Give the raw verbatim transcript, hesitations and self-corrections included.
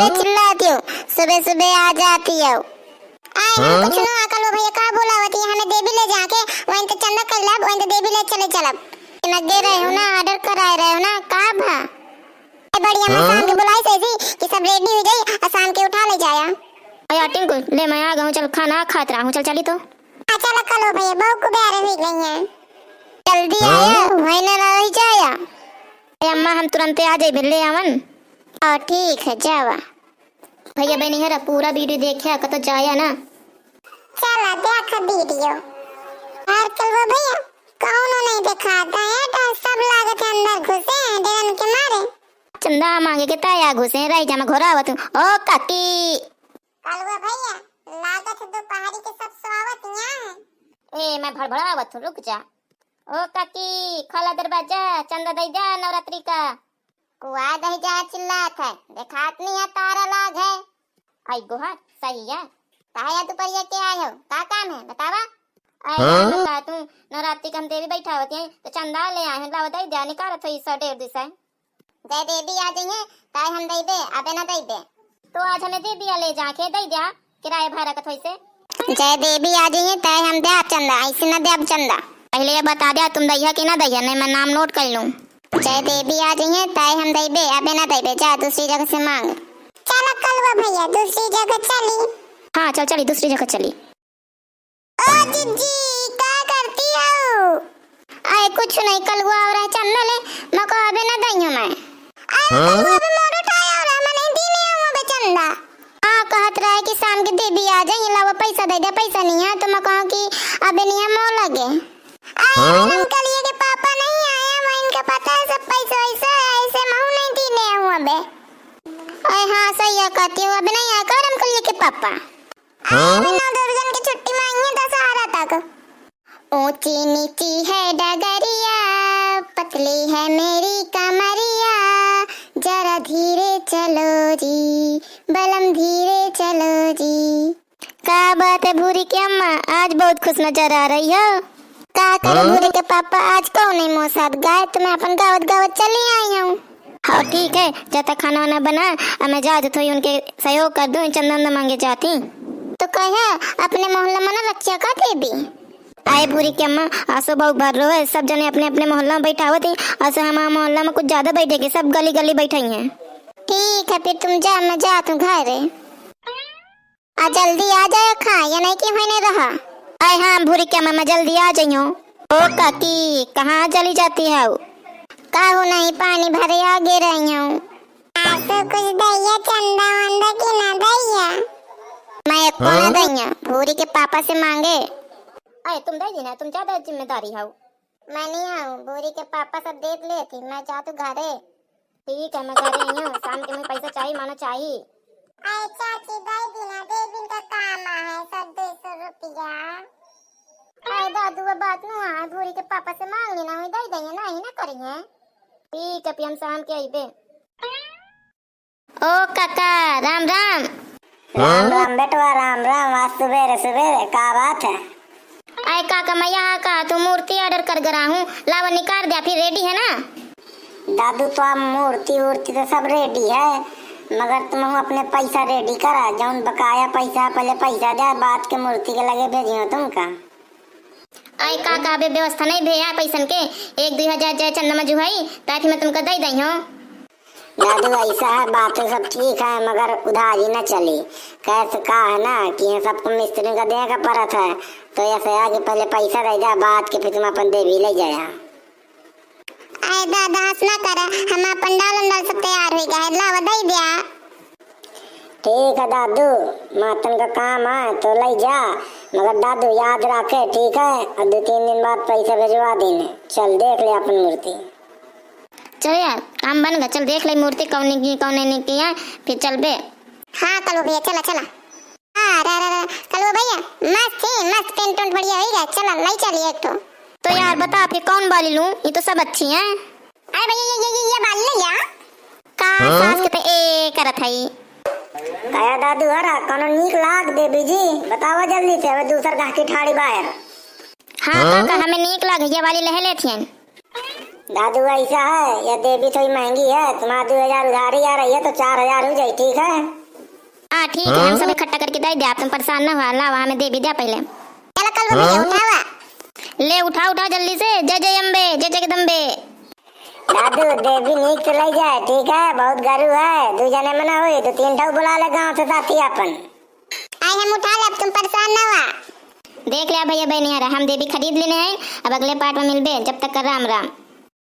चिल्लाती हो, सुबह सुबह आ जाती हो। आए हम कुछ ना, कलुआ भैया का बोलावती है, हमें देवी ले जाके, वहीं तो चंदा कर लब, वहीं तो देवी ले चले चलब। लगे रहे हो ना, order कराए रहे हो ना, का भा? ए, बड़ी अम्मा शाम के बुलाई से ऐसी कि सब ready हो जाई और शाम के उठा ले जाया। अया टिंकू, ले मैं आ गऊँ, चल खाना खात रहा हूँ, चल चली तो। अच्छा, चल कलुआ भैया, बहुत कुबेर हो गई है। जल्दी आया, वहीं ना रह जाया। ए अम्मा, हम तुरंते आ जाइबे, ले आवन। और ठीक है, जावा। भैया बहनी हरा पूरा video देखिया, कतो जाया ना। चला देख video। यार कलुआ भैया, कौनो नहीं दिखाता है, तो सब लागत है अंदर घुसे हैं डरन के मारे। चंदा मांगे के ताया घुसे, रह जा मैं घोरावत हूँ। ओ काकी। कलुआ भैया, लागत है दोपहरी के सब सोवत यहाँ है। ए, मैं भड़भड़ावत हूँ, रुक जा। ओ काकी, खोला दरवाजा, चंदा दे जा नवरात्रि का। कुआ दही जा चिल्लात है, देखात नहीं है तारा लाग है। आई गोहा, सही है। काहे या दुपहरिया के आए हो? का काम है, बतावा? आई हाँ? राम का तू नवरात्रि का हम देवी बैठा होती हैं, तो चंदा ले आए हैं, लावा दे दे, निकारत हो ई सौ डेढ़ दुई सौ। जय देवी आ जाइए, ताई हम दे दे, अबे ना दे दे। तो आज हमें देवी आ ले जाके दे दे, किराए भाड़ा का थोई से। जय देवी आ जाइए, ताई हम दे आप चंदा, ऐसे ना दे आप चंदा। पहले ये बता दे, तुम दैया कि ना दैया, नहीं मैं नाम note कर लूँ। जय देवी आ जाइए, ताई हम देबे, अबे ना देबे, जा दूसरी जगह से मांग। चल कलुआ भैया, दूसरी जगह चली। हाँ, चल चली, दूसरी जगह चली। ओ जिज्जी, का करती हो? अरे कुछ नहीं, कलुआ और है चंदा ले, मैं कहा अबे ना दइयो मैं। अरे हाँ? कलुआ अबे मोर उठाया और है, मैं नहीं दीने हूँ अबे चंदा। हाँ, कहत रहे कि शाम के देवी आ जाए, लावा पैसा दे दे, पैसा नहीं है, तो मैं कहूँ कि अबे नहीं है मोर लगे। अरे हाँ? हम कलिए के पापा नहीं आए, मैं इनका पता है सब पैसा वैसा है, ऐसे महू नहीं दीने हूँ अबे। अरे हाँ, सही है कहती हूँ, अबे नहीं आए कर हम कलिए के पापा। हाँ? अरे नौ दुर्गन की छुट्टी मांगी है दशहरा तक। ऊंची नीची है डगरिया, पतली है मेरी कमरिया, जरा धीरे चलो जी, बलम धीरे चलो जी। का बात है भूरी के अम्मा, आज बहुत खुश नजर आ रही हो। का करूं हाँ? भूरी के पापा, आज कौन नहीं मोसाद गाए, तो मैं अपन गावत गावत चली आई हूँ। हाँ ठीक है, जाता खाना वाना बना, अब मैं जा थोड़ी उनके सहयोग कर दूँ, चंदा उंदा मांगे जाती। तो कहे अपने मोहल्ला में ना रखिया का देवी। आए भूरी के अम्मा, आसो बाबू भर रो है, सब जने अपने अपने मोहल्ला में बैठावत ही, आसो हमारे मोहल्ला में कुछ ज्यादा बैठेगी, सब गली गली बैठाई हैं। ठीक है फिर तुम जा, मैं जात हूँ घरे। आ जल्दी आ जाए खा, या नहीं कि होने रहा। आए हाँ भूरी के अम्मा, मैं जल्दी आ जाइयो। ओ काकी, कहाँ चली जाती हो? काहू नहीं, पानी भरे आगे रही हूँ। आसो कुछ दैया, चंदा वंदा की ना दैया? मैं एको ना हाँ? दैया, भूरी के पापा से मांगे। अरे तुम दे दी ना, तुम ज्यादा जिम्मेदारी हो। मैं नहीं आऊँ, भूरी के पापा सब देख लेती, मैं जातू घरे। ठीक है, मैं घरे ही हूँ, शाम के मुझे पैसा चाहिए, मानो चाहिए। अरे चाची, दे दी ना, देविन का काम है, सब दो सौ रुपया। अरे दादू, वो बात नु है, भूरी के पापा से मांग लेना, वही दे देंगे, नहीं ना करेंगे। ठीक है, फिर हम शाम के आइबे। ओ काका, राम राम। राम राम बेटवा, राम राम। आज सुबेरे सुबेरे का बात है? अरे काका, मैं यहाँ का तू मूर्ति order कर गरा हूँ, लावा निकाल दिया, फिर ready है ना? दादू, तो आप मूर्ति वूर्ति तो सब ready है, मगर तुम अपने पैसा ready करा, जौन बकाया पैसा है, पहले पैसा दे, बाद के मूर्ति के लगे भेजियो तुमका। अरे काका, अबे व्यवस्था नहीं भैया पैसन के, एक दुई हजार जाए चंदा मजू है, ताकि मैं तुमका दे दई हूँ। दादू, ऐसा है, बातें सब ठीक है, मगर उधारी न चली। कैसे का है ना कि ये सबको मिस्त्री का देवे का पड़त है, तो ऐसे है कि पहले पैसा दे जा, बाद के फिर तुम अपन देवी ले जाया। अरे दादा, हंस ना कर, हम अपन डाल उंडाल सब तैयार हो गया है, लावा दे दिया। ठीक है दादू, मातन का काम है तो ले जा, मगर दादू याद रखे, ठीक है, और दो तीन दिन बाद पैसा भिजवा देने। चल देख ले अपन मूर्ति। चल यार, काम बन गया, चल देख ले मूर्ति कौन की, कौन नहीं की है, फिर चल बे। हाँ कलुआ भैया, चला चला। हाँ, रे, रे, रे, कलुआ भैया, मस्त है, मस्त, टेंट उंट बढ़िया हो गया, चला लाई चलिए एक ठो। तो यार बता फिर कौन वाली लूं, ये तो सब अच्छी हैं। अरे भैया, ये, ये, ये, ये वाली ले लिया। का हाँ? सास के तो ए करत है। कहे दादू हरा, कौनो नीक लाग देवी जी, बतावा जल्दी से, अबे दूसर गाहकी ठाड़ी बाहर। हाँ हाँ? काका, हमें नीक लाग, ये वाली ले लेथियन। दादू, ऐसा है, यह देवी थोड़ी महंगी है, तुम्हारा दो हजार उधारी आ रही है, तो चार हजार हो जाए, ठीक है? हाँ, ठीक है, हम सब इकट्ठा करके दे दे, आप तुम परेशान ना हुआ, लावा हमें देवी दे पहले। चलो कल वो भैया उठावा। ले उठा, उठा जल्दी से। जय जय अम्बे, जय जगदम्बे। दादू, देवी नीक से ले जाए, ठीक है? बहुत गरु है, दू जने में ना होई, दू तीन ठो बुला ले गाँव से साथी अपन। आई हम उठा लेब, तुम परेशान ना हुआ। देख लिया भैया बहनियारा, हम देवी खरीद लेने हैं। अब अगले पार्ट में मिलबे, जब तक कर राम राम।